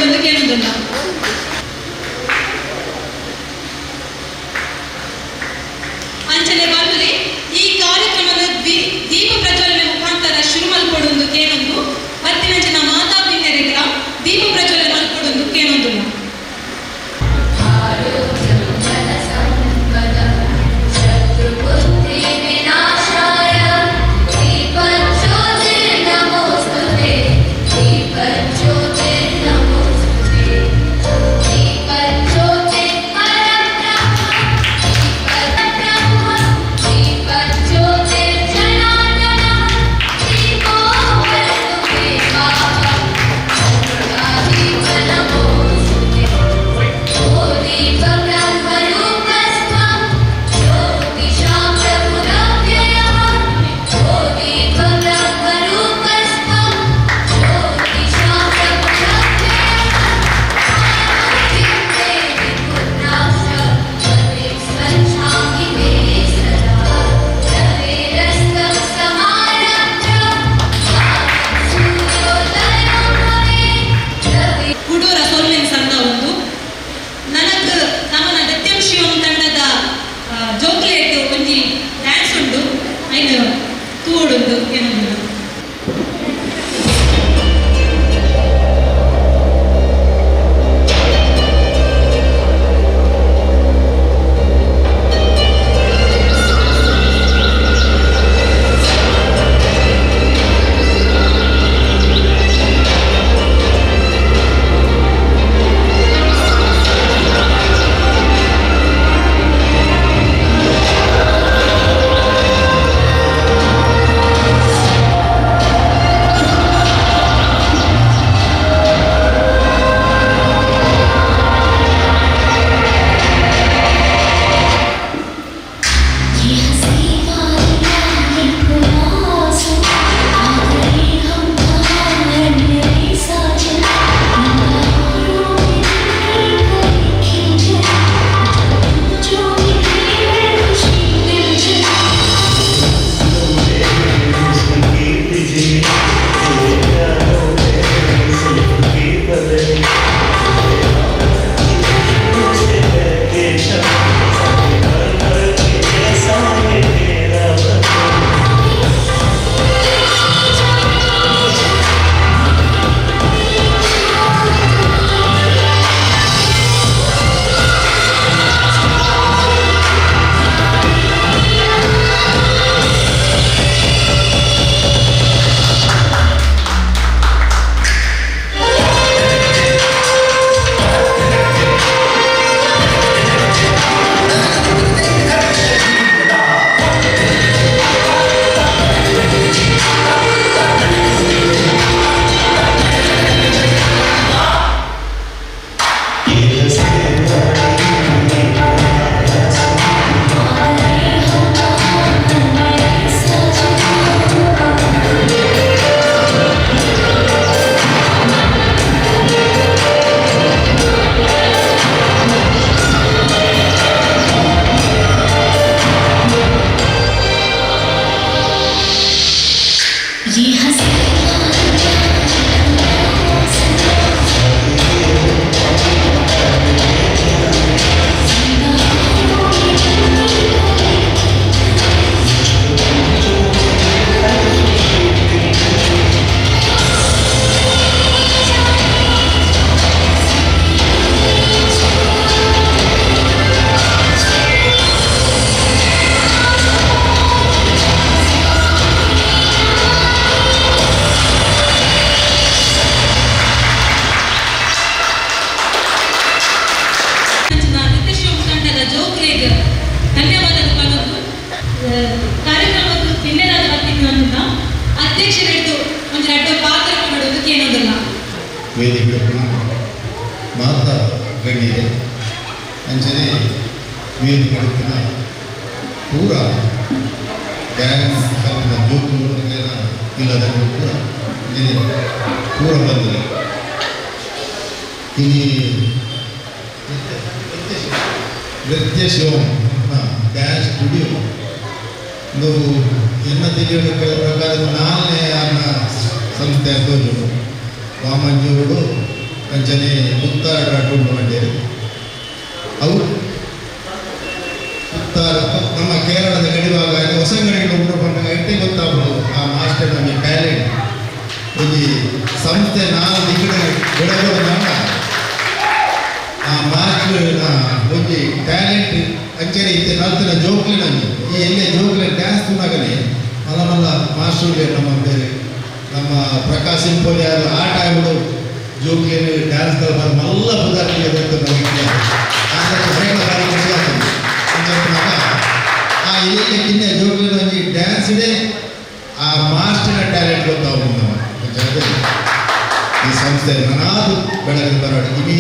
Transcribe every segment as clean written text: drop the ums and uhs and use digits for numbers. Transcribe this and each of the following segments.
ಮಲ್ಪೊಡುಂದು ಕೇನೊಂದುಲ್ಲ. ಅಂಚನೆ ಬಂಧುಲೆ ಈ ಕಾರ್ಯಕ್ರಮದ ದೀಪ ಪ್ರಜ್ವಲನೆ ಮುಖಾಂತರ ಶುರು ಮಲ್ಪೊಡುಂದು ಕೇನೊಂದು ಬತ್ತಿನಂಚಿನ ಮಾತಾ ಬಿನ್ನೆರೆಗ್ಲ ದೀಪ ಪ್ರಜ್ವಲನೆ ಮಲ್ಪೊಡುಂದು ಕೇನೊಂದುಲ್ಲ. शत्रुबुद्धिविनाशाय दीपज्योतिर्नमोऽस्तु ते, दीपज्योतिर्नमोऽस्तु ते। दीपज्योतिः परब्रह्म, दीपज्योतिर्जनार्दनः, दीपो हरतु मे पापं, करुणादीप नमोऽस्तु ते। ओ दीपब्रह्मरूपस्त्वं ज्योतिषां प्रभुरव्ययः, ओ दीपब्रह्मरूपस्त्वं ज्योतिषां प्रभुरव्ययः, आरोग्यं देहि पुत्राश्च गतिं स्वच्छामि मे सदा। रविरस्तं समारभ्य यावत् सूर्योदयो भवेत् रवि ಕುಡೂರ ಸೊಲ್ಮೆನ್ ಸಂದ ಉಂದು ನನಗ್ ನಮನ ನೃತ್ಯಂ ಶಿವಂ ತಂಡದ ಜೋಕ್ಲೇಟ್ ಒಂಜಿ ಡ್ಯಾನ್ಸ್ ಉಂಡು ಐನ್ ತೂಡುಂಡು ಏನೊಂದು. ये हंसी वालियाँ, ये खुला आसमां, आ गए हम कहाँ ऐ मेरे साजन। बहारों में दिल की खिल जाए, जो मिली है खुशी मिल जाए। संगीत जी तेरे प्यारों में सुख की बदली, मुझे है के भर भर के जैसा ये तेरा बदन। ये हंसी ये हंसी वालियाँ, ये खुला आसमां, बहारों में दिल की कली। ಅಂಚಿನ ನೃತ್ಯ ಶಿವಂ ತಂಡದ ಜೋಕ್ಲೆಗ್ ಧನ್ಯವಾದ ಪನೊಂದು ಕಾರ್ಯಕ್ರಮಕ್ಕೆ ಬಿನ್ನೆರಾದ ಬತ್ತಿನ ಅಧ್ಯಕ್ಷರಿದ್ದು ಒಂಜಿ ರಡ್ಡ್ ಪಾತ್ರ ಪನೊಡು ಕೇನೊಂದುಲ್ಲ. ವೇದಿಕೆ ಮಾತ ಗಣ್ಯರೇ, ಅಂಚನೆ ವೇದಿಕೆ ಪೂರ ಡ್ಯಾನ್ಸ್ ಕಲ್ಪಿನ ಜೋಕುಲು ಇಲ್ಲದ ಪೂರ ಅಂಚನೆ ಪೂರ ಬಂದಿದೆ. ಇಲ್ಲಿ ನೃತ್ಯ ಶಿವಂ ಡ್ಯಾನ್ಸ್ ಸ್ಟುಡಿಯೋ ಒಂದು ಎನ್ನ ತಿಳಿಯುವ ಪ್ರಕಾರ ನಾಲ್ನೇ ಆರ್ನ ಸಂಸ್ಥೆ ತೋಜುಂಡು. ವಾಮಂಜೂರು ಅಂಚನೆ ಪುತ್ತಾರ ಉಂಡು ಮಂಡೇರು ಅವು ಪುತ್ತಾರ ನಮ್ಮ ಕೇರಳದ ಗಡಿಭಾಗ ಹೊಸಂಗಡಿಗಳು ಉಂಡು ಪಂಡಗ ಎಟ್ಟೆ ಗೊತ್ತಾಗ್ಬೋದು ಆ ಮಾಸ್ಟರ್ ನಮಗೆ ಟ್ಯಾಲೆಂಟ್ ಒಂಜಿ ಸಂಸ್ಥೆ ನಾಲ್ ದಿಕ್ಕಡೆ ಬೆಳಗೋದಂಡ ಆ ಮಾಸ್ಟರ್ನ ಒಂಜಿ ಟ್ಯಾಲೆಂಟ್ ಅಂಚನೆ ಇತ್ತೆ ಕಲ್ತಿನ ಜೋಕ್ಲಿನ ಈ ಎಲ್ಲೇ ಜೋಕ್ಲೆ ಡ್ಯಾನ್ಸ್ ತೂನಗನೆ ಮಲ್ಲ ಮಲ್ಲ ಮಾಸ್ಟರ್ಲೆ ನಮ್ಮ ಬೇರೆ ನಮ್ಮ ಪ್ರಕಾಶ್ ಸಿಂಪೋಲಿ ಆಟ ಆಗ್ಬಿಡು ಜೋಕ್ಲೇನು ಡ್ಯಾನ್ಸ್ ಕಲ್ಪಾರ ಮಲ್ಲ ಪುದಾರ್ಲಿ ಭಾರಿ ಖುಷಿ ಆಗ್ತದೆ. ಅಂಚ ಆ ಎಲ್ಲೆ ಕಿನ್ನೆ ಜೋಕ್ಲಿನ ಒಂಜಿ ಡ್ಯಾನ್ಸ್ ಇದೆ ಆ ಮಾಸ್ಟರ್ನ ಟ್ಯಾಲೆಂಟ್ ಗೊತ್ತಾಗ್ಬೋದು ನಮ್ಮ. ಈ ಸಂಸ್ಥೆ ನನಾದು ಬೆಳಗಿನ ಬರೋಣ ಇಡೀ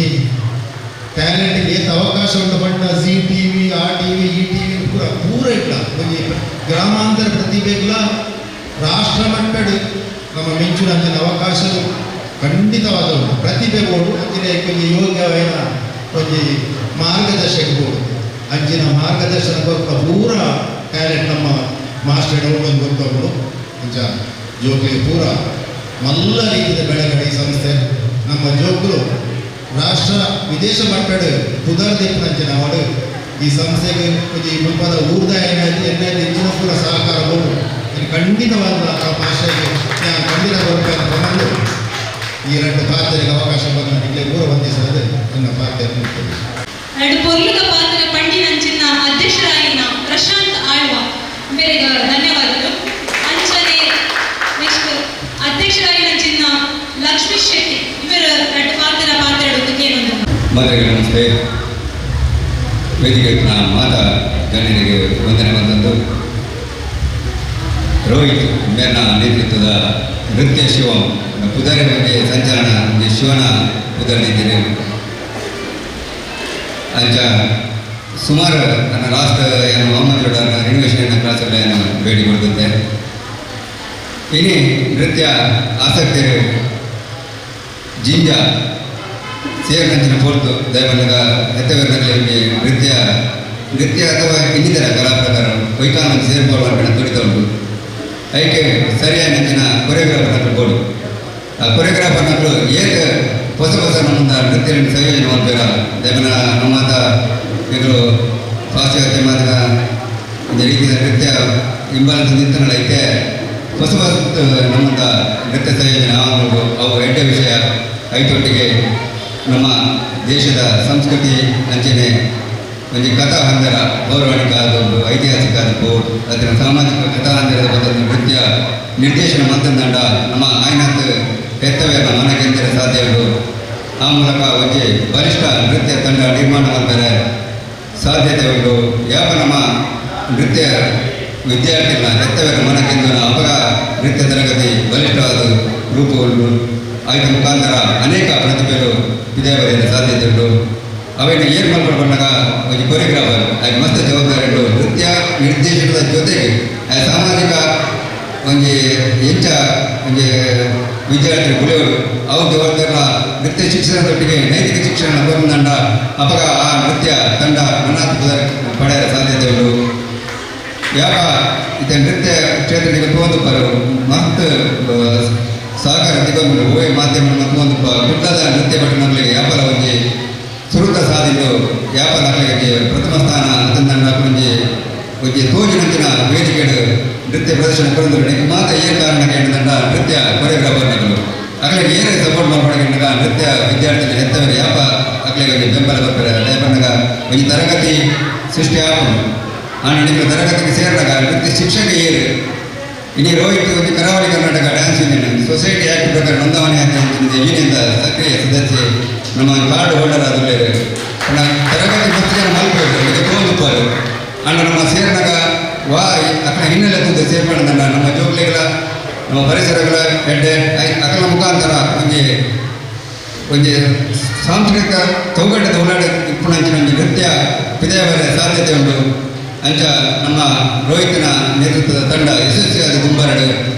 ಟ್ಯಾಲೆಂಟ್ಗೆ ಏತ್ ಅವಕಾಶ ಉಂಟು ಬಣ್ಣ ಜಿ ಟಿವಿ ಆ ಟಿವಿ ಈ ಟಿವಿ ಪೂರ ಪೂರ ಇಲ್ಲ. ಒಂಜಿ ಗ್ರಾಮಾಂತರ ಪ್ರತಿಭೆಗಳ ರಾಷ್ಟ್ರ ಮಟ್ಟಡ್ ನಮ್ಮ ಮಿಂಚುನ ಅಂಚಿನ ಅವಕಾಶ ಖಂಡಿತವಾದ ಉಂಟು. ಪ್ರತಿಭೆ ಬೋಡು ಅಂಚಿನ ಒಂಜಿ ಯೋಗ್ಯವಾದ ಒಂಜಿ ಮಾರ್ಗದರ್ಶಕ ಬೋಡು ಅಂಚಿನ ಮಾರ್ಗದರ್ಶನ ಕೊರ್ಪುನ ಪೂರ ಟ್ಯಾಲೆಂಟ್ ನಮ್ಮ ಮಾಸ್ಟರ್ ಉಂಡು ಗೊತ್ತೋಗ್ಬಿಡು. ಅಂಚ ಜೋಕ್ಲಿಗೆ ಪೂರ ಮಲ್ಲ ರೀತಿಯ ಬೆಳಗಡೆ ಈ ಸಂಸ್ಥೆ ನಮ್ಮ ಜೋಕುಲು ರಾಷ್ಟ್ರ ವಿದೇಶ ಮಟ್ಟಡ್ ಪುದರ್ ದಿಪ್ಪುನಂಚಿನ ಅವಡು ಈ ಸಂಸ್ಥೆಗೆ ಒಂಜಿ ಮುಲ್ಪದ ಊರ್ದ ಏನಾಯ್ತು ಎನ್ನಾಯ್ತು ಹೆಚ್ಚಿನ ಪೂರ ಸಹಕಾರ ಬೋಡು. ಖಂಡಿತವಾದ ಆ ಮಾಸ್ಟರ್ಗೆ ನಾನು ಖಂಡಿತ ಬರ್ಬೇಕು ಬಂದು ಈ ಎರಡು ಪಾತ್ರೆಗೆ ಅವಕಾಶ ಬಂದ ಇಲ್ಲೇ ಪೂರ ವಂದಿಸದೆ ನನ್ನ ಪಾತ್ರೆ. ಎರಡು ಪೊರ್ಲುದ ಪಾತ್ರ ಪಂಡಿನಂಚಿನ ಅಧ್ಯಕ್ಷರಾಗಿನ ಪ್ರಶಾಂತ್ ಆಳ್ವ ಮೇರೆಗೆ ಧನ್ಯವಾದಗಳು. ಅಂಚನೆ ನೆಕ್ಸ್ಟ್ ಅಧ್ಯಕ್ಷರಾಗಿನ ಲಕ್ಷ್ಮೀ ಶೆಟ್ಟಿ ಇವರು ಎರಡು ಪಾತ್ರ ಪಾತ್ರ ಕೇಳೊಂದು. ಮಾತರಿಗೆ ನಮಸ್ತೆ. ವೇದಿಕೆ ಮಾತಾ ಗಣ್ಯರಿಗೆ ವಂದನೆ ಬಂದದ್ದು. ರೋಹಿತ್ ಮೇರ್ನ ನೇತೃತ್ವದ ನೃತ್ಯ ಶಿವಂ ಪುದಾರಿ ಬಗ್ಗೆ ಸಂಚಲನ ಶಿವನ ಪುದರಿದ್ದೀರಿ. ಅಂಚ ಸುಮಾರು ನನ್ನ ಲಾಸ್ಟ್ ಏನು ಮೊಹಮ್ಮದ್ ಗೌಡರ ರಿನೋವೇಷನ್ ಕ್ಲಾಸಲ್ಲಿ ಏನು ಭೇಟಿ ಕೊಡ್ತಂತೆ. ಇನಿ ನೃತ್ಯ ಆಸಕ್ತಿಯರು ಜಿಂಜ ಸೇರಿನಂಚಿನ ಪೋರ್ತು ದಯಮಂಡಗ ಹೆತ್ತವರ್ನಲ್ಲಿ ನೃತ್ಯ ನೃತ್ಯ ಅಥವಾ ಇನ್ನಿತರ ಕಲಾ ಪ್ರಕಾರ ಕೊಯ್ಕಾನ ಸೇರ್ಬೋದು ಅಂತ ತುಡಿತಾ ಉಂಟು. ಅದಕ್ಕೆ ಸರಿಯಾದ ನಂಚಿನ ಕೊರಿಯೋಗ್ರಾಫರ್ ಬೋಡು. ಆ ಕೊರಿಯೋಗ್ರಾಫರ್ ನಕಲು ಏಕ ಹೊಸ ಹೊಸ ನಮ್ಮ ನೃತ್ಯ ಸಂಯೋಜನೆ ಮಾಡ್ಬೇಕ. ದಯಮನ ನಮ್ಮಂತ ಇದು ಪಾಶ್ಚಾತ್ಯ ಮಾತ್ರ ಒಂದು ರೀತಿಯ ನೃತ್ಯ ಹಿಂಬಾಲಿತ ನಿಂತನೈತೆ. ಹೊಸ ಹೊಸ ನಮ್ಮಂತ ನೃತ್ಯ ಸಂಯೋಜನೆ ಆಗೋದು ಅವು ಎಡ್ಡೆ ವಿಷಯ. ಐತೊಟ್ಟಿಗೆ ನಮ್ಮ ದೇಶದ ಸಂಸ್ಕೃತಿ ಅಂಚನೆ ಒಂಜಿ ಕಥಾ ಹಂದರ ಪೌರಾಣಿಕ ಆದೊಂದು ಐತಿಹಾಸಿಕ ಆದವು ಅದರ ಸಾಮಾಜಿಕ ಕಥಾ ಹಂದರದ ಬದಲು ನೃತ್ಯ ನಿರ್ದೇಶನ ಮಂತಂದಂಡ ನಮ್ಮ ಆಯ್ನಾಥ್ ಹೆತ್ತವೇರ ಮನಗೆಂದರೆ ಸಾಧ್ಯವಿರು. ಆ ಮೂಲಕ ಒಂಜಿ ಬಲಿಷ್ಠ ನೃತ್ಯ ತಂಡ ನಿರ್ಮಾಣ ಮಾಡ್ತಾರೆ ಸಾಧ್ಯತೆ ಉಂಟು. ಯಾವ ನಮ್ಮ ನೃತ್ಯ ವಿದ್ಯಾರ್ಥಿಗಳ ಹೆತ್ತವರ ಮನಗೆಂದು ಅಪಗ ನೃತ್ಯ ತರಗತಿ ಬಲಿಷ್ಠವಾದ ರೂಪುಗೊಂಡು ಆಯ್ದ ಮುಖಾಂತರ ಅನೇಕ ಪ್ರತಿಭೆಗಳು ಇದೇ ಬರೆಯಲು ಸಾಧ್ಯತೆ ಉಂಟು. ಅವೇನು ಏನು ಮಾಡ್ಕೊಂಡು ಬಂದಾಗ ಒಂಜಿ ಕೊರಿಯೋಗ್ರಾಫರ್ ಆಯ್ತು ಮಸ್ತ್ ಜವಾಬ್ದಾರಿ ಉಂಟು. ನೃತ್ಯ ನಿರ್ದೇಶನದ ಜೊತೆಗೆ ಆ ಸಾಮಾಜಿಕ ಒಂಜಿ ಎಂಚ ಒಂಜಿ ವಿದ್ಯಾರ್ಥಿ ಗುಳಿಯವರು ಅವು ಜವಾಬ್ದಾರ ನೃತ್ಯ ಶಿಕ್ಷಣದೊಟ್ಟಿಗೆ ನೈತಿಕ ಶಿಕ್ಷಣ ಬಂದಂಡ ಅಪಗ ಆ ನೃತ್ಯ ತಂಡ ಮನಾತ್ ಪಡೆಯಲು ಸಾಧ್ಯತೆ ಉಂಟು. ಯಾವ ಇತ್ತೆ ನೃತ್ಯ ಕ್ಷೇತ್ರಕ್ಕೆ ತೋಂದು ಪರು ಮಸ್ತ್ ಸಹಕಾರ ತಿಗೊಂಡು ಓಯ್ ಮಾಧ್ಯಮ ಒಂದು ಕುಡ್ಲದ ನೃತ್ಯ ಪಟ್ಟಣಗಳಿಗೆ ವ್ಯಾಪಾರ ಒಂಜಿ ಸುರುತ ಸಾಧಿದ್ದು ವ್ಯಾಪಾರ ಅಕ್ಲೆಗೆ ಪ್ರಥಮ ಸ್ಥಾನ ತಂದಂಡ ಒಂಜಿ ಒಂಜಿ ತೋಜಿನಂಚಿನ ವೇದಿಕೆಡು ನೃತ್ಯ ಪ್ರದರ್ಶನ ಕೊರಂದು ಮಾತ್ರ ಏನ್ ಕಾರಣ ಕೇಳಿದಂಡ ನೃತ್ಯ ಕೊರಿಯೋಗ್ರಾಫರ್ನಗಳು ಅಕ್ಲೆಗೆ ಏನೇ ಸಪೋರ್ಟ್ ಮಾಡ್ಕೊಂಡು ನೃತ್ಯ ವಿದ್ಯಾರ್ಥಿಗಳ ಹೆತ್ತವರು ಯಾಪ ಅಕ್ಲೆಗೆ ಒಂಜಿ ಬೆಂಬಲ ಬರ್ತಾರೆ. ಯಾಪಂಡಗ ಒಂಜಿ ತರಗತಿ ಸೃಷ್ಟಿ ಆಪುಂಡು. ಆ ನಿಮಗೆ ತರಗತಿಗೆ ಸೇರಿದಾಗ ನೃತ್ಯ ಶಿಕ್ಷಕ ಏರು ಇಡೀ ರೋಹಿತ್ ಒಂದು ಕರಾವಳಿ Karnataka dance union society act ಪ್ರಕಾರ ನೋಂದಾವಣಿ ಆದ ಯೂನಿಯನ್ ಸಕ್ರಿಯ ಸದಸ್ಯೆ, ನಮ್ಮ ಕಾರ್ಡ್ ಹೋಲ್ಡರ್ ಆದುಲ್ಲೇರು. ತರಗತಿ ಮಸ್ತ್ ಜನ ಮಲ್ಪಬೇಕು ಈಗ ತೋಂದುಪ್ಪಾರು ಅಂಡ ನಮ್ಮ ಸೇರಿನಾಗ ವಾ ಅಕ್ಕನ ಹಿನ್ನೆಲೆ ತೂದು ಸೇರ್ಪಡೆದಂಡ ನಮ್ಮ ಜೋಕ್ಲೆಗಳ ನಮ್ಮ ಪರಿಸರಗಳ ಎಡ್ಡೆ ಅಕಲ ಮುಖಾಂತರ ಒಂಜಿ ಒಂಜಿ ಸಾಂಸ್ಕೃತಿಕ ಚೌಕಟ್ಟದ ಉಳ್ಳಾಡ ಇಪ್ಪುನಂಚಿನ ಒಂಜಿ ನೃತ್ಯ ಪಿದೆಯವರ ಸಾಧ್ಯತೆ ಉಂಟು. ಅಂಚ ನಮ್ಮ ರೋಹಿತನ ನೇತೃತ್ವದ ತಂಡ ಯಶಸ್ವಿಯಾದ ಗುಂಬರಡು.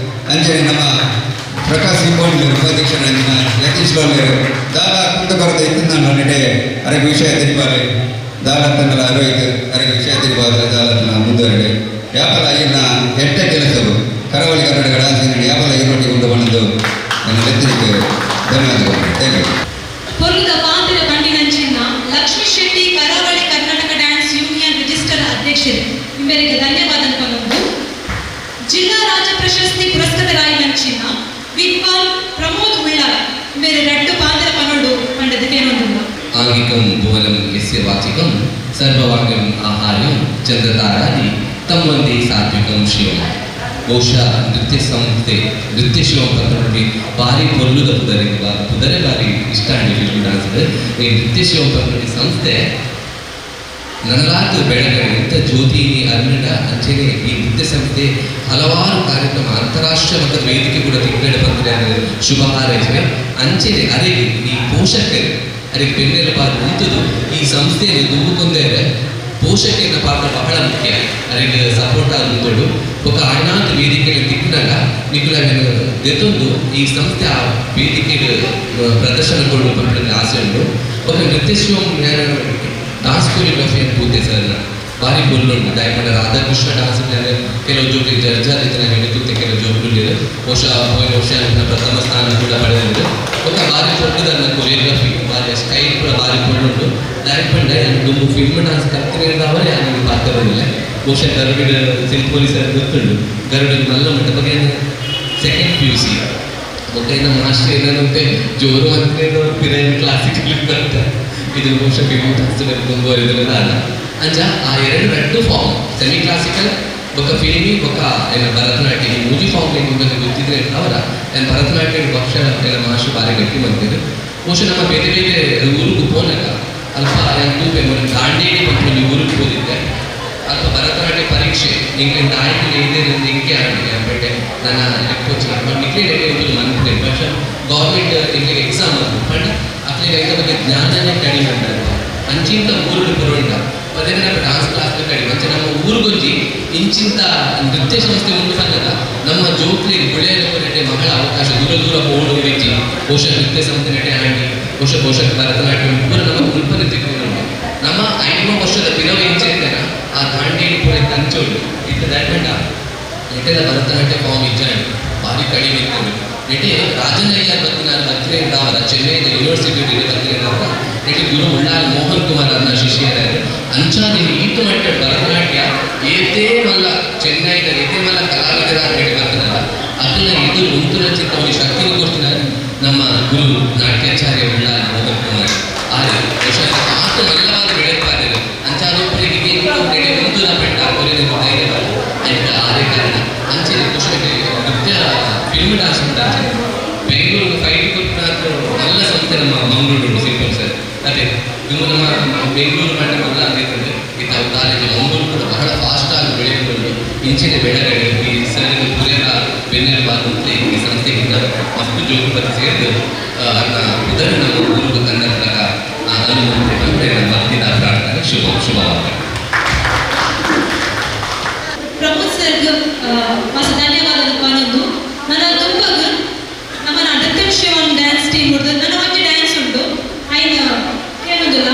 ಅಂಚನೆ ನಮ್ಮ ಪ್ರಕಾಶ್ ಸಿಂಬೋಂಡ್ಲು ಉಪಾಧ್ಯಕ್ಷರಾಗಿನ ಯತೀಶ್ ಲೋಲೇರು ದಾಲ ಕುಂದಬರದ ಇತ್ತಿನ ನೆಡೆ ಅರೆಗೆ ವಿಷಯ ತಿಳಿಪಾಲೆ ದಾಲ ತಂಡಲ ರೋಹಿತ್ ಅರೆಗೆ ವಿಷಯ ತಿಳಿಪಾದ ದಾಲತನ ಮುಂದುವರೆಡೆ ಯಾಪಲ ಇನ್ನ ಎಟ್ಟ ಕೆಲಸವು ಕರಾವಳಿ ಕರ್ನಾಟಕ ಡಾನ್ಸ್ ಯೂನಿಯನ್ ಯಾಪಲ ಈರೋಟಿ ಉಂಡು ಬಂದು ನನ್ನ ಲೆತ್ತನಿಗೆ ಧನ್ಯವಾದಗಳು. Thank you. ಪೊರ್ಲುದ ಅಧ್ಯಕ್ಷರು ಇಂಬೆರೆಗ್ ಧನ್ಯವಾದ ಪನೊಂದು ಜಿಲ್ಲಾ ರಾಜ್ಯ ಪ್ರಶಸ್ತಿ ಪುರಸ್ಕೃತರಾಯಿನಂಚಿನ ವಿದ್ವಾನ್ ಪ್ರಮೋದ್ ಉಳ್ಳಾಲ್ ಇಂಬೆರೆ ರಡ್ಡು ಪಾತ್ರ ಪನೊಡು ಪಂಡದ ಕೇನೊಂದುಲ್ಲ. ಆಂಗಿಕಂ ಭುವನಂ ಯಸ್ಯ ವಾಚಿಕಂ ಸರ್ವವಾಕ್ಯಂ ಆಹಾರ್ಯಂ ಚಂದ್ರತಾರಾದಿ ತಂ ವಂದೇ ಸಾತ್ವಿಕಂ ಶಿವಂ. ಬಹುಶಃ ನೃತ್ಯ ಸಂಸ್ಥೆ ನೃತ್ಯ ಶಿವಂ ಪಂತುಂಡಿ ಬಾರಿ ಪೊರ್ಲುದ ಪುದರೆ, ಪುದರೆ ಬಾರಿ ಇಷ್ಟ ಆಂಡ್ ಫಿಲ್ಮ್ ಡಾನ್ಸ್. ಈ ನೃತ್ಯ ಶಿವಂ ಪಂತುಂಡಿ ಸಂಸ್ಥೆ ನನಲಾತ್ ಬೆಳಗಡೆ ಎಂತ ಜ್ಯೋತಿ ಅರ್ಮಿಡ. ಅಂಚೆನೆ ಈ ನೃತ್ಯ ಸಂಸ್ಥೆ ಹಲವಾರು ಕಾರ್ಯಕ್ರಮ ಅಂತಾರಾಷ್ಟ್ರೀಯ ಮಟ್ಟದ ವೇದಿಕೆ ಕೂಡ ತಿಕ್ಕಡೆ ಬಂದರೆ ಶುಭ ಹಾರೈಸುವೆ. ಅಂಚೆನೆ ಅರೆಗೆ ಈ ಪೋಷಕರು ಅರೆಗೆ ಬೆನ್ನೆಲುಬಾದ ಉಂಟುದು ಈ ಸಂಸ್ಥೆಯನ್ನು ದುಂಬುಕೊಂದರೆ ಪೋಷಕರ ಪಾತ್ರ ಬಹಳ ಮುಖ್ಯ. ಅರೆಗೆ ಸಪೋರ್ಟ್ ಆದ ಉಂಟು. ಬೊಕ್ಕ ಆಯ್ನಾತ್ ವೇದಿಕೆ ತಿಕ್ಕಿನಾಗ ನಿಕುಲವೇನು ದೆತೊಂದು ಈ ಸಂಸ್ಥೆ ಆ ವೇದಿಕೆಗೆ ಪ್ರದರ್ಶನ ಕೊಡುವ ಪಂಪುನ ಆಸೆ ಉಂಟು. ಬೊಕ್ಕ ನೃತ್ಯ ಶಿವಂ ಡಾನ್ಸ್ ಕೊರಿಯೋಗ್ರಫಿ ಅಂತ ಪೂತೆ ಸರ್ ಬಾರಿ ಪೊರ್ಲುಂಡು. ದಾಯೆ ರಾಧಾಕೃಷ್ಣ ಡಾನ್ಸ್ ಕೆಲವು ಜೋಕಿ ಜಡ್ಜ್ ಆದಿತ್ತಿನ ಹಿಡಿತುತ್ತೆ. ಕೆಲವು ಜೋಕುಲು ಬಹುಶಃ ಹೋಯಿನ ವರ್ಷ ಪ್ರಥಮ ಸ್ಥಾನ ಕೂಡ ಪಡೆದಿದ್ರು. ಬೊಕ್ಕ ಬಾರಿ ಪೊರ್ಲುದನ್ನ ಕೊರಿಯೋಗ್ರಫಿ, ಬಾರಿ ಸ್ಟೈಲ್ ಕೂಡ ಬಾರಿ ಪೊರ್ಲುಂಡು. ದಾಯೆ ಪಂಡ ಯಾನ್ ದುಂಬು ಫಿಲ್ಮ್ ಡಾನ್ಸ್ ಕಲ್ತಿನ ಯಾನ್ ಪಾತೆರೊಂದಿಲ್ಲ. ಬಹುಶಃ ಗರುಡ ಸಿಲ್ಪೋಲಿ ಸರ್ ಗೊತ್ತುಂಡು. ಗರುಡ ಮಲ್ಲ ಮಟ್ಟ ಬಗ್ಗೆ ಸೆಕೆಂಡ್ ಪಿಯುಸಿ ಬೊಕ್ಕ ಇನ್ನ ಮಾಸ್ಟರ್ ಏನಂತೆ ಜೋರು ಮಂತ್ರಿ ಪಿರೈನ್ ಕ್ಲಾಸಿಕಲ್ ಬರ್ತ. ಇದು ಬಹುಶಃ ಫಿಲ್ಮ್ ಡಾನ್ಸ್ ಮುಂದುವರಿದ್ರೆ ಅಲ್ಲ. ಅಂಚ ಆ ಎರಡು ರಡ್ಡು form, semi classical ಬೊಕ್ಕ ಫಿಲ್ಮಿ ಬೊಕ್ಕ ಏನ ಭರತನಾಟ್ಯ, ಈ ಮೂಜಿ ಫಾರ್ಮ್ ನಿಮಗೆ ಗೊತ್ತಿದ್ರೆ ಅವರ ಏನು ಭರತನಾಟ್ಯ ಪಕ್ಷ ಏನ ಮಾಸ್ಟರ್ ಬಾರಿ ಗಟ್ಟಿ ಬಂದಿದ್ದು. ಬಹುಶಃ ನಮ್ಮ ಬೇರೆ ಬೇರೆ ಊರಿಗೆ ಪೋನಾಗ ಅಲ್ಪ ಏನು ತೂಪೆ ಮೊನ್ನೆ ದಾಂಡೇಲಿ ಪಂಪಲ್ಲಿ ಊರಿಗೆ ಹೋದಿದ್ದೆ. ಅಲ್ಪ ಭರತನಾಟ್ಯ ಪರೀಕ್ಷೆ ಇಂಗ್ಲೆಂಡ್ ಆಯ್ತು ಇದೆ ಇಂಕೆ ಆಗಿದೆ ಬಟ್ ನನ್ನ ಲೆಕ್ಕೋಚಿ ನಿಕ್ಲೆ ಒಂದು ಮನ್ಪುದೆ. ಬಟ್ ಗೌರ್ಮೆಂಟ್ ಇಂಗ್ಲಿಗೆ ಎಕ್ಸಾಮ್ ಅದು ಪಂಡ ಅಕ್ಲೆಗೆ ಐತ ಬಗ್ಗೆ ಜ್ಞಾನನೇ ಕಡಿಮೆ ಉಂಟು. ಅಂಚಿಂತ ಊರುಡು ಪುರುಂಡ ಅದೇ ನಮ್ಮ ಡಾನ್ಸ್ ಕ್ಲಾಸ್ ಕಡಿಮೆ. ಅಂಚೆ ನಮ್ಮ ಊರುಗೊಂಜಿ ಇಂಚಿಂತ ನೃತ್ಯ ಸಂಸ್ಥೆ ಉಂಟು ಪನ್ನಗ ನಮ್ಮ ಜೋಕ್ಲಿಗೆ ಬೆಳೆಯಲು ಬಹಳ ಅವಕಾಶ. ದೂರ ದೂರ ಪೋಡು ಇಜ್ಜಿ. ಬಹುಶಃ ನೃತ್ಯ ಸಂಸ್ಥೆ ನಟೆ ಆಂಡಿ ಬಹುಶಃ ಬಹುಶಃ ಭರತನಾಟ್ಯ ಪೂರ ನಮ್ಮ ಮುಲ್ಪನೆ ತಿಕ್ಕೊಂಡು ನಮ್ಮ 5 ವರ್ಷದ ಪಿರವು ಇಂಚೆ ಆ ದಾಂಡೇಲಿ ಪೂರ ಕಂಚೋಡು ಇತ್ತ ದಾಟ್ಮಂಡ ನೆಟೆದ ಭರತನಾಟ್ಯ ಫಾರ್ಮ್ ಇಜ್ಜಾಂಡ್, ಭಾರಿ ಕಡಿಮೆ ಇತ್ತು. ನೆಟೆ ರಾಜನಯ್ಯ ಬತ್ತಿನ ಬತ್ತಿನ ಚೆನ್ನೈದ ಯೂನಿವರ್ಸಿಟಿ ಬತ್ತಿನ ನೆಟೆ ಗುರು ಉಳ್ಳಾಲ್ ಮೋಹನ್ ಕುಮಾರ್ ಅನ್ನ ಶಿಷ್ಯರ. ಅಂಚಾದಿ ಈತು ಮಟ್ಟ ಭರತನಾಟ್ಯ ಏತೇ ಮಲ್ಲ ಚೆನ್ನೈದ ಏತೇ ಮಲ್ಲ ಕಲಾವಿದರ ನೆಟೆ ಬರ್ತನಲ್ಲ ಅದನ್ನ ಎದುರು ಉಂಟುನ ಚಿತ್ತ ಒಂದು ಶಕ್ತಿನ ಕೊಡ್ತಿನ ನಮ್ಮ ಗುರು ನಾಟ್ಯಾಚಾರ್ಯ ಉಳ್ಳಾಲ್ ಮೋಹನ್ ಕುಮಾರ್ ಆರೆ. ಬಹುಶಃ ಆತ ಮಲ್ಲವಾದ ಬೆಳೆಪಾದರು. ಅಂಚಾದೊಬ್ಬರಿಗೆ ನೆಡೆ ಉಂಟುನ ಪೆಟ್ಟ ಅವರಿಗೆ ಧೈರ್ಯ ಆಯ್ತು ಆರೇ ಕಾರಣ. ಅಂಚೆ ಖುಷಿ ನೃತ್ಯ ಫಿಲ್ಮ್ ಡಾನ್ಸ್ ಉಂಟು. ಅಂಚೆ ಬೆಂಗಳೂರು ಫೈಟ್ ಕೊಟ್ಟು ಮಲ್ಲ ಸಂಸ್ಥೆ ನಮ್ಮ ಮಂಗಳೂರು ಸಿಂಪಲ್ ಸರ್. ಅದೇ ನಿಮ್ಮ ನಮ್ಮ ಬೆಂಗಳೂರು ಮಂಡ ಮಲ್ಲ ಆಗಿರ್ತದೆ. ಇತ್ತ ಕಾಲೇಜು ಮಂಗಳೂರು ಕೂಡ ಬಹಳ ಫಾಸ್ಟ್ ಆಗಿ ಬೆಳೆಯುವುದು. ಇಂಚಿನ ಬೆಳಗಡೆ ಈ ಸರ್ ಪುರೇಲ ಬೆನ್ನೆಲುಬಾದಂತೆ ಈ ಸಂಸ್ಥೆಗಿಂತ ಮಸ್ತು ಜೋಗುಪತಿ ಸೇರಿದು ಅನ್ನ ಉದರ ನಮ್ಮ ಊರು ಕನ್ನಡಕ ಅನುಮತಿ ಬಂದರೆ ನಮ್ಮ ಭಕ್ತಿದ ಪ್ರಾರ್ಥನೆ. ಶುಭ ಶುಭವಾದ. ಪ್ರಮೋದ್ ಸರ್ ಮಸ್ತ್ ಧನ್ಯವಾದ ಪನೊಂದು. ನನ್ನ ತುಂಬ ನಮ್ಮ ನೃತ್ಯ ಶಿವನ್ ಡ್ಯಾನ್ಸ್ ಟೀಮ್ ಉಂಟು. ನನ್ನ ಒಂಜಿ ಡ್ಯಾನ್ಸ್ ಉಂಟು, ಐನ ಕೇಳೊಂದಿಲ್ಲ.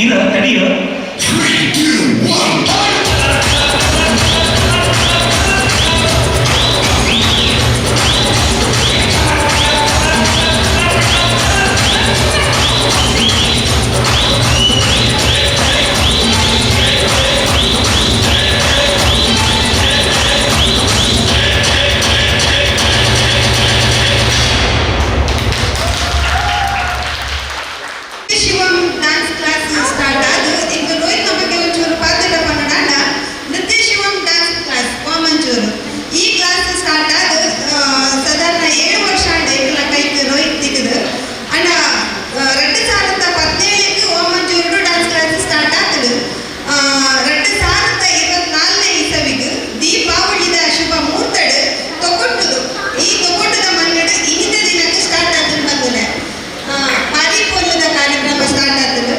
ಇರ ತಡಿಯ. ಶಿವಂ ಡ್ಯಾನ್ಸ್ ಕ್ಲಾಸ್ ಸ್ಟಾರ್ಟ್ ಆದ್ ಈಗ ರೋಹಿತ್ ನಮಗೆ ಒಂಚೂರು ಪಾತ್ರ ಪನ್ನಡಾಂಡ. ನೃತ್ಯ ಶಿವಂ ಡ್ಯಾನ್ಸ್ ಕ್ಲಾಸ್ ವಾಮಂಚೂರು. ಈ ಕ್ಲಾಸ್ ಸ್ಟಾರ್ಟ್ ಆದ್ ಸಾಧಾರಣ 7 ವರ್ಷ ಆಂಡ್. ಎಂಕಲ ಕೈಕ್ ರೋಹಿತ್ ತಿಕ್ಕದು ಅಂಡ 2017ಕ್ಕೆ ವಾಮಂಚೂರು ಡ್ಯಾನ್ಸ್ ಕ್ಲಾಸ್ ಸ್ಟಾರ್ಟ್ ಆತಡು. 2024ನೇ ಇಸವಿಗ್ ದೀಪಾವಳಿದ ಶುಭ ಮುಹೂರ್ತಡ್ ತೊಗೊಟ್ಟುದು ಈ ತೊಗೊಟ್ಟದ ಮನ್ನಡು ಇನ್ನಿತ ದಿನಕ್ಕೆ ಸ್ಟಾರ್ಟ್ ಆತಂದು ಬಂದನೆ. ಭಾರಿ ಪೊರ್ಲುದ ಕಾರ್ಯಕ್ರಮ ಸ್ಟಾರ್ಟ್ ಆತಂಡು.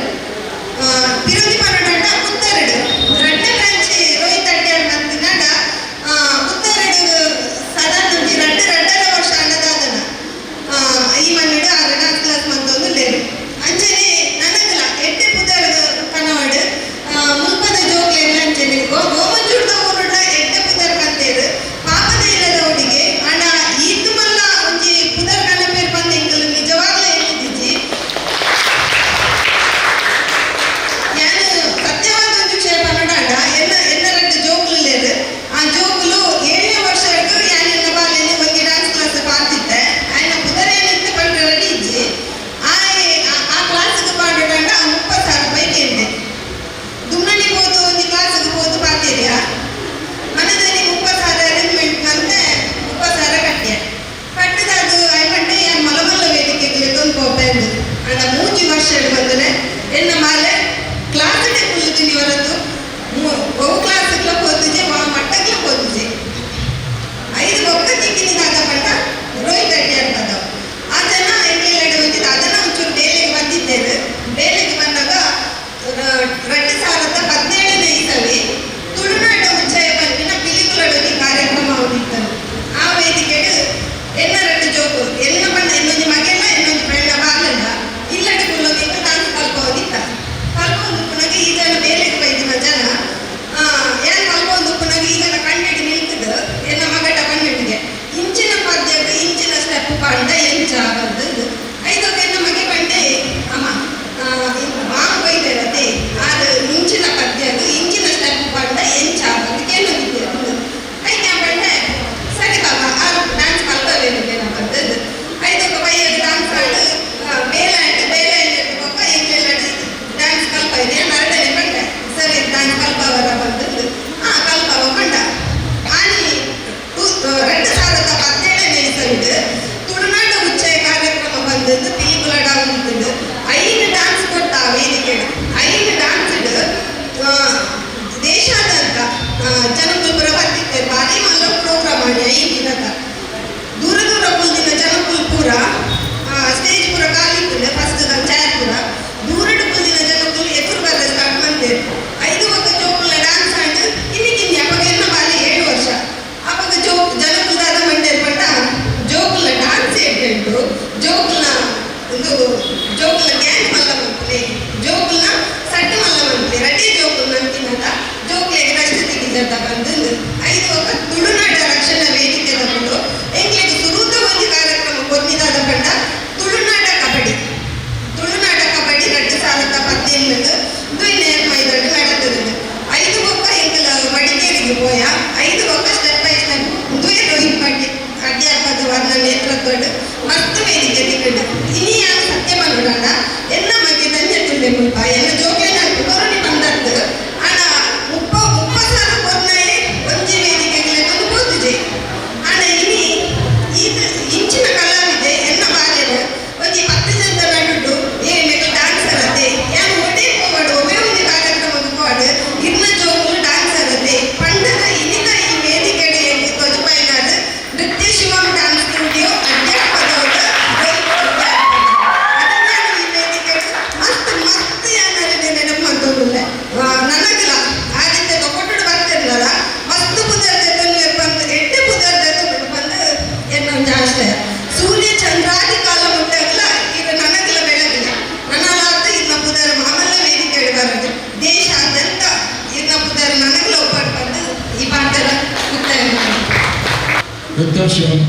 ನೃತ್ಯ ಶಿವಂ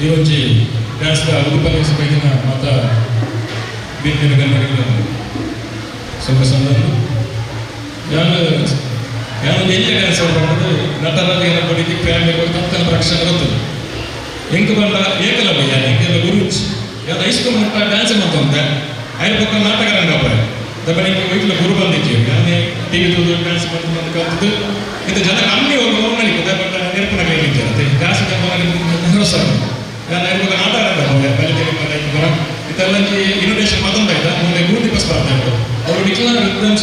ಈ ಒಂಜಿ ಡ್ಯಾನ್ಸ್ದ ಉಡುಪಲ್ಲಿ ಬೈದಿನ ಮಾತ ಬಿನ್ನಿನ ಗನ್ನಡಿಗಳ ಸೊಗ ಸಂದರ್ಭ ಯಾನು ಯಾನು ಎಲ್ಲಿ ಡ್ಯಾನ್ಸ್ ಮಾಡೋದು ನಟರಾಜ ಎಲ್ಲ ಬಡಿದಿ ಫ್ಯಾಮಿಲಿ ತತ್ತನ ರಕ್ಷಣೆ ಗೊತ್ತದು. ಎಂಕ್ ಬಂಡ ಏಕಲವ್ಯ ಯಾನ್ ಎಂಕೆಲ್ಲ ಗುರುಜ್ ಯಾವ್ದು ಹೈಸ್ಕೂಲ್ ಮಟ್ಟ ಡ್ಯಾನ್ಸ್ ಮಾಡ್ತಂತೆ. ಐದು ಪಕ್ಕ ನಾಟಕ ರಂಗಪ್ಪ ದಬ್ಬ ಎಂಕ್ ವೈಟ್ಲ ಗುರು ಬಂದಿದ್ದೀವಿ. ಯಾನೇ ಟಿವಿ ತೂದು ಡ್ಯಾನ್ಸ್ ಬಂದು ಬಂದು ಕಲ್ತದ್ದು. ಇದು ಜನ ಕಮ್ಮಿ ಹೋಗುವ ನಡಿಪುತ್ತೆ, ಬಟ್ ನೆನಪಿನ ಕೈಲಿದ್ದಾರೆ ಜಾಸ್ತಿ ಜನ ಸರ್. ನಾನು ಐದು ಪಕ್ಕ ನಾಟಕ ರಂಗಪ್ಪ ಬಲಿ ಬರ ಇದೆಲ್ಲ ಇನ್ವಿಟೇಷನ್ ಮತ್ತೊಂದು ಆಯ್ತಾ ಮುಂದೆ 3 ದಿವಸ ಬರ್ತಾ ಉಂಟು. ಅವರು ನಿಖಿಲ ವಿದ್ವಾಂಸ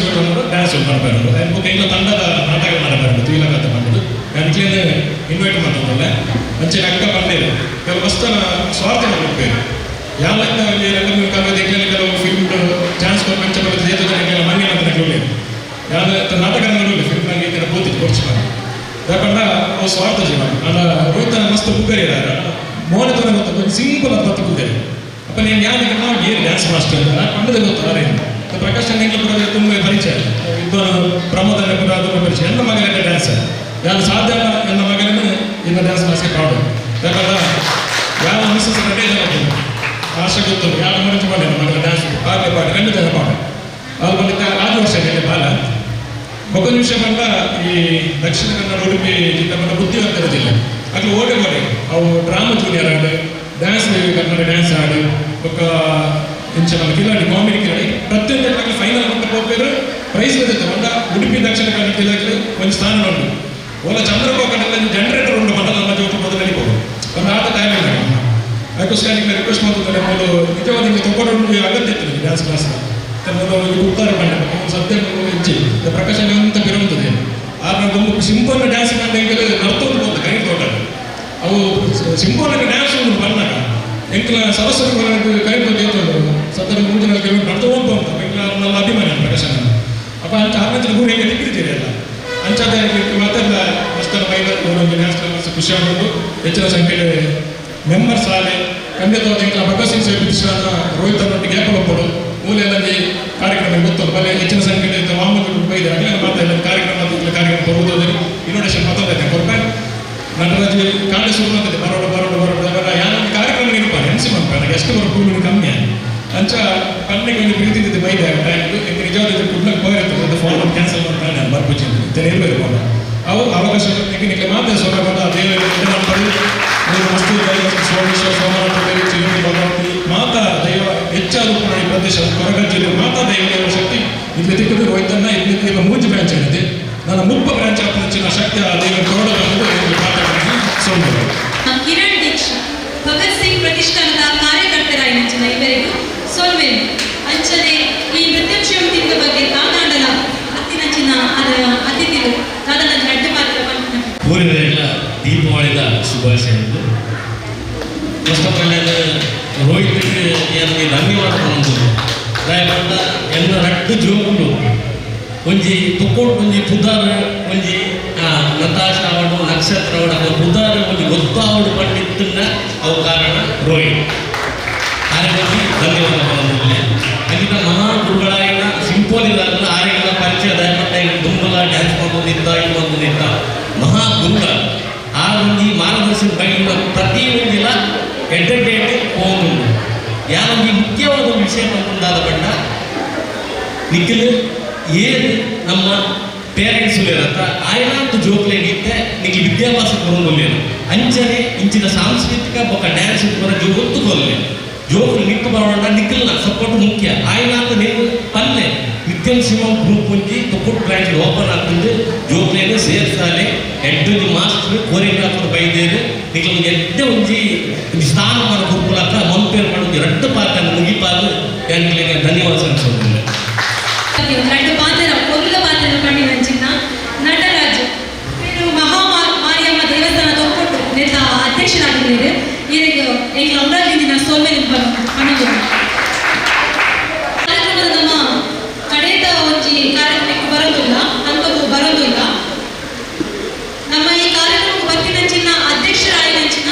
ಡ್ಯಾನ್ಸ್ ಮಾಡ್ತಾರೆ. ಬೊಕ್ಕ ಇಂಗ್ಲ ತಂಡದ ನಾಟಕ ಮಾಡಬಾರ್ದು ತುಯಿಲಕತೆ ಮಾಡೋದು. ನಾನು ನಿಕ್ಲೇನೆ ಇನ್ವೈಟ್ ಮಾಡ್ತದಲ್ಲ. ಅಂಚೆ ಅಕ್ಕ ಬಂದಿದೆ ಕೆಲವು ವಸ್ತುನ ಸ್ವಾರ್ಥ ಮಾಡ್ಬೇಕು. ಯಾವ ರಂಗಭೂಮಿ ಕಾಲದ ಕೆಲವು ಫಿಲ್ಮ್ ಚಾನ್ಸ್ ಕೊಟ್ಟು ಮಂಚ ಬರುತ್ತೆ ಏತು ಜನ ಕೆಲವು ಮನೆ ಅಂತ ಹೇಳಿ ಯಾವ್ದು ನಾಟಕ ರಂಗದಲ್ಲಿ ಫಿಲ್ಮ್ ನಂಗೆ ಈ ಥರ ಬೋತಿ ಕೊಡ್ಚು ಮಾಡಿ. ಯಾಕಂದ್ರೆ ಅವು ಸ್ವಾರ್ಥ ಜೀವನ. ಅಂಡ ರೋಹಿತನ ಮಸ್ತ್ ಬುಗ್ಗರಿ ಇದ್ದಾರೆ ಮೋನೆ ತೋರ ಗೊತ್ತು, ಸಿಂಪಲ್ ಅಂತ ಕೂತಾರೆ. ಅಪ್ಪ ನೀನು ಯಾರಿಗೆ ನಾವು ಏನು ಡ್ಯಾನ್ಸ್ ಮಾಸ್ಟರ್ ಅಂತ ಪಂಡದ ಗೊತ್ತು ಅರೆ. ಪ್ರಕಾಶ್ ಎಂಗ್ಲ ಕೂಡ ತುಂಬ ಪರಿಚಯ, ವಿದ್ವಾನ್ ಪ್ರಮೋದನ ಕೂಡ ತುಂಬ ಪರಿಚಯ. ಎಲ್ಲ ಮಗನ ಡ್ಯಾನ್ಸ್ ಯಾರು ಸಾಧ್ಯ ಎಲ್ಲ ಮಗನನ್ನು ಇನ್ನು ಡ್ಯಾನ್ಸ್ ಕ್ಲಾಸ್ಗೆ ಪಾಡು. ಯಾಕಂದ್ರೆ ಯಾವ ಮಿಸ್ಸಸ್ ರೆಡಿ ಜನ ಆಶೆ ಗೊತ್ತು ಯಾರು ಮನಸ್ಸು ಮಾಡಿ ನಮ್ಮ ಮಗನ ಡ್ಯಾನ್ಸ್ ಪಾಡ್ಲೆ ಪಾಡು ಗಂಡು ಜನ ಪಾಡು ಅಲ್ಲಿ ಬಂದಿದ್ದ ಆರು ವರ್ಷ ಹೇಳಿ ಬಾಲ. ಮತ್ತೊಂದು ವಿಷಯ ಬಂದ ಈ ದಕ್ಷಿಣ ಕನ್ನಡ ಉಡುಪಿ ಜಿಲ್ಲೆ ಬಂದ ಬುದ್ಧಿವಂತರ ಜಿಲ್ಲೆ. ಅಲ್ಲಿ ಓಡೆ ಓಡೆ ಅವು ಡ್ರಾಮಾ ಜೂನಿಯರ್ ಆಡು, ಡ್ಯಾನ್ಸ್ ಕನ್ನಡ ಡ್ಯಾನ್ಸ್ ಆಡು, ಬೊಕ್ಕ ಇಂಚ ನಮ್ಮ ಕಿಲಾಡಿ, ಕಾಮಿಡಿ ಕಿಲಾಡಿ, ಪ್ರತಿಯೊಂದು ಫೈನಲ್ ಮಟ್ಟ ಹೋಗ್ಬೇಕು, ಪ್ರೈಸ್ ಬರುತ್ತೆ. ಒಂದ ಉಡುಪಿ ದಕ್ಷಿಣ ಕನ್ನಡ ಜಿಲ್ಲೆಗೆ ಒಂದು ಸ್ಥಾನ ಉಂಟು. ಓಲ ಚಂದ್ರಬಾಬು ಕನ್ನಡ ಜನರೇಟರ್ ಉಂಟು ಮೊದಲು ನಮ್ಮ ಜೋತು ಮೊದಲು ನಡಿಬೋದು ಒಂದು ಆಟ ಟೈಮ್ ಇಲ್ಲ. ಅದಕ್ಕೋಸ್ಕರ ನಿಮಗೆ ರಿಕ್ವೆಸ್ಟ್ ಮಾಡ್ತಿದ್ದಾರೆ. ಮೊದಲು ನಿಜವಾದ ನಿಮಗೆ ತಗೊಂಡು ಅಗತ್ಯ ಇತ್ತು ಡ್ಯಾನ್ಸ್ ಕ್ಲಾಸ್. ಮೊದಲು ಉತ್ತರ ಬಂಡೆ ಸದ್ಯ ಹೆಚ್ಚಿ ಪ್ರಕಾಶ್ ಅಂತ ಬಿರುವಂತದೆ. ಆದ್ರೆ ಒಂದು ಸಿಂಪಲ್ ಡ್ಯಾನ್ಸ್ ಕಂಡು ಎಂಕಲ್ ನರ್ತೊಂದು ಬಂತು ಕೈ ತೋಟ. ಅವು ಸಿಂಪಲ್ ಡ್ಯಾನ್ಸ್ ಉಂಟು ಬಂದಾಗ ಎಂಕಲ ಸರಸ್ವತಿ ಕೈ ಬಂದು ಸದ್ಯ ಮೂರು ಜನ ನರ್ತೊಂದು ಬಂತು. ಎಂಕಲ ನನ್ನ ಅಭಿಮಾನಿ ಪ್ರಕಾಶ್. ಅಪ್ಪ ಅಂಚ ಆಮೇಲೆ ಗುರು ಹೆಂಗೆ ತಿಕ್ಕಿದ್ದೀರಿ ಅಲ್ಲ ಅಂಚಾದ ಮಾತೆಲ್ಲ ಮಸ್ತರ ಬೈಲರ್ ಡ್ಯಾನ್ಸ್ ಕ್ಲಾಸ್ ಖುಷಿ ಆಗೋದು. ಹೆಚ್ಚಿನ ಸಂಖ್ಯೆಯಲ್ಲಿ ಮೆಂಬರ್ಸ್ ಆಲೆ ಖಂಡಿತವಾದ ಎಂಕಲ ಭಗತ್ ಸಿಂಗ್ ಸೇವೆ ಪ್ರತಿಷ್ಠಾನ ರೋಹಿತ್ ಅವರೊಟ್ಟಿಗೆ ಏಪಲಪ್ಪಡು ಮೂಲೆಯಲ್ಲಿ ಕಾರ್ಯಕ್ರಮ ಗೊತ್ತು ಬಲೆ. ಹೆಚ್ಚಿನ ಸಂಖ್ಯೆಯಲ್ಲಿ ಮಾಮೂಲಿ ಬೈದೆ ಆಗಲೇ ಮಾತಾಡಲ್ಲ. ಕಾರ್ಯಕ್ರಮ ಕಾರ್ಯಕ್ರಮ ಬರುವುದು ಇನ್ವಿಟೇಷನ್ ಮಾತಾಡ್ತೇನೆ ಕೊಡ್ಬೇಕು. ನಟರಾಜ್ ಕಾಂಡೆ ಶುರು ಮಾಡ್ತದೆ ಬರೋಣ ಬರೋಣ ಬರೋಣ ಬರೋಣ. ಯಾರು ಕಾರ್ಯಕ್ರಮ ನಿರೂಪಣೆ ಎನ್ಸಿ ಮಾಡ್ತಾರೆ ಎಷ್ಟು ಬರೋ ಕೂಲಿ ಕಮ್ಮಿ. ಅಂಚ ಕಣ್ಣಿಗೆ ಒಂದು ಪ್ರೀತಿ ಇದ್ದಿದ್ದು ಬೈದೆ ಟೈಮ್ ಎಂಕ್ ನಿಜವಾದ ಕುಡ್ಲಕ್ಕೆ ಹೋಗಿರ್ತದೆ. ಫೋನ್ ಕ್ಯಾನ್ಸಲ್ ಮಾಡ್ತಾನೆ ನಾನು ಬರ್ಪುಚಿ ಇರಬೇಕು. ಅವು ಅವಕಾಶ ನಿಕ್ಕೆ ಮಾತ್ರ ಸೊನ್ನೆ ಬಂದ ದೇವರು ಮಸ್ತು ಸೋಮೇಶ್ವರ ಸೋಮನಾಥ ಚಿರಂಗಿ ಭಗವತಿ ಮಾತಾ ದೈವ ಹೆಚ್ಚಾದ ಈ ಪ್ರದೇಶ ಕೊರಗ ಜಿಲ್ಲೆ ಮಾತಾ ದೈವ ದೇವರ ಶಕ್ತಿ ಇಲ್ಲಿ ತಿಕ್ಕದು. ರೋಹಿತನ್ನ ಇಲ್ಲಿ ಈಗ ಮೂಜಿ ಬ್ರಾಂಚ್ ಆಗಿದೆ. ನನ್ನ 30 ಬ್ರಾಂಚ್ ಆಪದ ಶಕ್ತಿ ಆ ದೈವ ಕೊರಡಬಹುದು ಸೋಮವಾರ. ಕಿರಣ್ ದೀಕ್ಷಿತ್, ಭಗತ್ ಸಿಂಗ್ ಪ್ರತಿಷ್ಠಾನದ ಕಾರ್ಯಕರ್ತರಾಯಿನಂಚಿನ ಇವರಿಗೂ ಸೊಲ್ಮೆನು. ಅಂಚನೆ ಈ ನೃತ್ಯ ಬಗ್ಗೆ ತಾನಾಡಲ ಅತ್ತಿನಂಚಿನ ಅತಿಥಿಗಳು ದಾದನ ರಡ್ಡು ಪಾತ್ರ ಪಂಪಿನ. ಊರಿನ ದೀಪಾವಳಿದ ಶುಭಾಶಯಗಳು. ಫಸ್ಟ್ ಆಫ್ ಆಲ್ ರೋಹಿತ್ಗೆ ಏನು ಧನ್ಯವಾದ ಪನೊಂದು ದಯಪಂಡ ಎನ್ನ ರಡ್ಡು ಜೋಕುಲು ಒಂಜಿ ತುಕ್ಕೋಟ್ ಒಂಜಿ ಪುದಾರ್ ಒಂಜಿ ನತಾಶ ಆವಡು, ನಕ್ಷತ್ರ ಆವಡು, ಅವು ಪುದಾರ್ ಒಂಜಿ ಗೊತ್ತಾವಡು ಪಂಡಿತ್ತನ್ನ ಅವು ಕಾರಣ ರೋಹಿತ್. ಆರೆಗೊಂಜಿ ಧನ್ಯವಾದ ಪನೊಂದುಲ್ಲೆ. ಅಂಚಿನ ಮಹಾ ಗುರುಗಳಾಯಿನ ಸಿಂಪೋಲಿದಾರನ ಆರೆಗಳ ಪರಿಚಯ ದಯಪಂಡ ದುಂಬಲ ಡ್ಯಾನ್ಸ್ ಮಾಡ್ಕೊಂಡಿದ್ದ ಇದು ಮಹಾ ಗುರುಗಳ ಆ ಒಂಜಿ ಮಾರ್ಗದರ್ಶನ ಬೈಲಿನ ಪ್ರತಿ ಒಂಜಿಲ ಎಡ್ಡೆಡ್ಡೆ ಪೋವೊಂದುಂಡು. ಯಾರೊಂಜಿ ಮುಖ್ಯವಾದ ಒಂದು ವಿಷಯ ಪನ್ಪುಂಡಾದ ಪಂಡ ನಿಖಿಲ್ ಏನ್ ನಮ್ಮ ಪೇರೆಂಟ್ಸ್ ಉಲ್ಲೇರತ್ತ ಆಯ್ನಾಂತ ಜೋಕ್ಲೆಗ್ ಇತ್ತೆ ನಿಖಿಲ್ ವಿದ್ಯಾಭ್ಯಾಸ ಕೊರೊಂದುಲ್ಲೇರು. ಅಂಚನೆ ಇಂಚಿನ ಸಾಂಸ್ಕೃತಿಕ ಬೊಕ ಡ್ಯಾನ್ಸ್ ಪೂರ ಜೋಗೊತ್ತು ಕೊರ್ಲೆ. ಜೋಕುಲು ಮಿತ್ತ್ ಬರೋಣ ನಿಖಿಲ್ನ ಸಪೋರ್ಟ್ ಮುಖ್ಯ. ಆಯ್ನಾಂತ ನೀವು ಪಲ್ಲೆ ನಿತ್ಯಂ ಶಿವಂ ಗ್ರೂಪ್ ಒಂಜಿ ತೊಕ್ಕೊಟ್ಟು ಬ್ರಾಂಚ್ ಓಪನ್ ಆಗ್ತದೆ. ಜೋಕ್ಲೆನ್ ಸೇರ್ಸಾಲೆ. ಎಡ್ಡೊಂಜಿ ಮಾಸ್ಟರ್ ಕೊರಿಯೋಗ್ರಾಫರ್ ಬೈದೇರು. ನಿಖಿಲ್ ಒಂಜಿ ಎಡ್ಡೆ ಒಂಜಿ ಒಂಜಿ ಸ್ಥಾನಮಾನ ಕೊರ್ಪುಲಕ್ಕ ಮಂಪೇರ್ ಮಾಡಿ ರಡ್ಡು ಪಾತ್ರ ಮುಗಿಪಾದು ಎಂಕ್ಲೆಗ್ ಧನ್ಯವಾದ ಸಲ್ಲಿಸೋದಿಲ್ಲ. ಎರಡು ಪಾತ್ರ ಪೊರ್ಲ ಪಾತ್ರ ಪಂಡಿನಂಚಿನ ನಟರಾಜ್ ಇವರು ಮಹಾ ಮಾರಿಯಮ್ಮ ದೇವಸ್ಥಾನ ತೊಕ್ಕೊಟ್ಟು ನೆತ್ತ ಅಧ್ಯಕ್ಷರಾಗಿದ್ದಾರೆ. ಈರೆಗ್ ಎಂಕ್ಲ ಉಡಾಲಿಂದಿನ ಸೊಲ್ಮೆ ಪನೊಂದು. ಕಾರ್ಯಕ್ರಮದ ನಮ್ಮ ಕಡೆತ ಒಂಜಿ ಕಾರ್ಯಕ್ರಮಕ್ಕೆ ಬರೋದಿಲ್ಲ ಹಂತಕ್ಕೂ ಬರೋದಿಲ್ಲ. ನಮ್ಮ ಈ ಕಾರ್ಯಕ್ರಮಕ್ಕೆ ಬತ್ತಿನಂಚಿನ ಅಧ್ಯಕ್ಷರಾಯಿನಂಚಿನ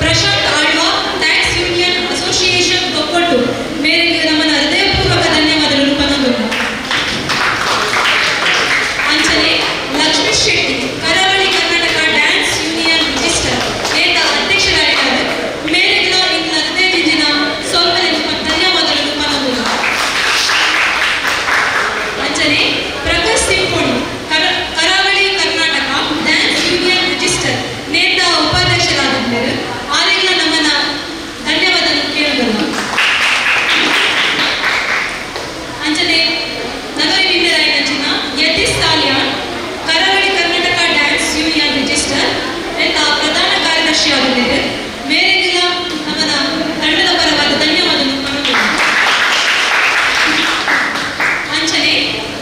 Prashanth Alva, tax union association Thokkottu ಮೇರೆಗೆ ನಮ್ಮನ್ನ ಹೃದಯಪೂರ್ವಕ ಧನ್ಯವಾದಗಳು ಪನೊಂದು. ಅಂಚನೆ Lakshmi Shetty, Karavali Karnataka dance union register ನೇತ ಅಧ್ಯಕ್ಷರಾದ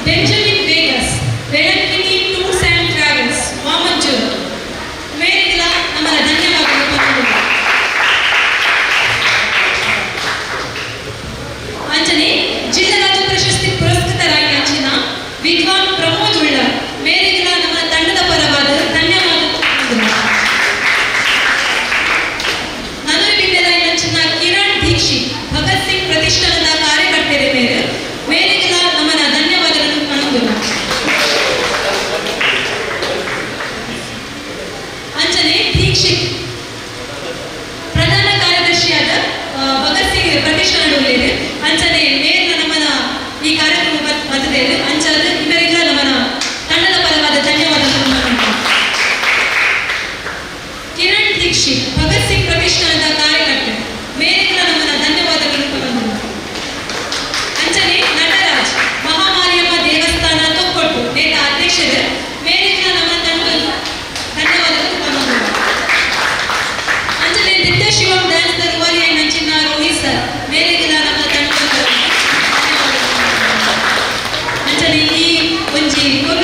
Benjamin Vegas, Velankanni tours and travels, Vamanjoor ಮೇರೆಗಳ ನಮ್ಮ ಧನ್ಯವಾದಗಳು ಪಂಡೊಂದುಲ್ಲ. ಅಂಚನೆ ಜಿಲ್ಲಾ ರಾಜ್ಯ ಪ್ರಶಸ್ತಿ ಪುರಸ್ಕೃತರಾಗಿ ಅಂಚಿನ ವಿದ್ವಾನ್ ಪ್ರಮೋದ್ ಉಳ್ಳ ಮೇರೆಗಳ ನಮ್ಮ ತಂಡದ ಪರವಾದ ಧನ್ಯವಾದ. ನನೂರು ಬಿಂದೆರಾಯಿ ಅಂಚಿನ ಕಿರಣ್ ದೀಕ್ಷಿತ್, ಭಗತ್ ಸಿಂಗ್ ಪ್ರತಿಷ್ಠಾನದ ಕಾರ್ಯಕರ್ತರ ಮೇರೆ ಮೇರೆಗಳ ನಮ್ಮನ ಧನ್ಯವಾದಗಳನ್ನು ಪಂಡೊಂದುಲ್ಲ. ಅಂಚನೆ ದೀಕ್ಷಿತ್ ಪ್ರಧಾನ ಕಾರ್ಯದರ್ಶಿಯಾದ ಭಗತ್ ಸಿಂಗ್ ಪ್ರತಿಷ್ಠಾನ ಉಳ್ಳೇರು. ಅಂಚನೆ ಮೇರ್ನ ನಮ್ಮನ ಈ ಕಾರ್ಯಕ್ರಮ ಬತ್ತದೇರು. ಅಂಚಾದ ಇವರಿಗೆಲ್ಲ ನಮ್ಮನ ತಂಡದ ಪರವಾದ ಧನ್ಯವಾದಗಳನ್ನು. ಕಿರಣ್ ದೀಕ್ಷಿತ್, ಭಗತ್ ಸಿಂಗ್ ಪ್ರತಿಷ್ಠಾನದ ಕಾರ್ಯಕರ್ತರು ಮೇರೆಗಳ ನಮ್ಮನ ಧನ್ಯವಾದಗಳು ಪಂಡೊಂದುಲ್ಲ. ಅಂಚನೆ ನಟರಾಜ್, ಮಹಾಮಾರಿಯಮ್ಮ ದೇವಸ್ಥಾನ, ತೊಕ್ಕೊಟ್ಟು ನೇತ ಅಧ್ಯಕ್ಷರು ಮೇರೆಗಳ ನಮ್ಮ ತಂಡ ಧನ್ಯವಾದಗಳು ಪಂಡೊಂದುಲ್ಲ. ಅಂಚನೆ ನೃತ್ಯ ಶಿವಂ ಡ್ಯಾನ್ಸ್ ರೂವಾರಿ ನಂಚಿನ ರೋಹಿತ್ ಸರ್ ಮೇರೆಗಳ ನಮ್ಮ ತಂಡದ ಧನ್ಯವಾದಗಳು. ಅಂಚನೆ ಈ ಒಂಜಿ ಪೊರ್ಲುದ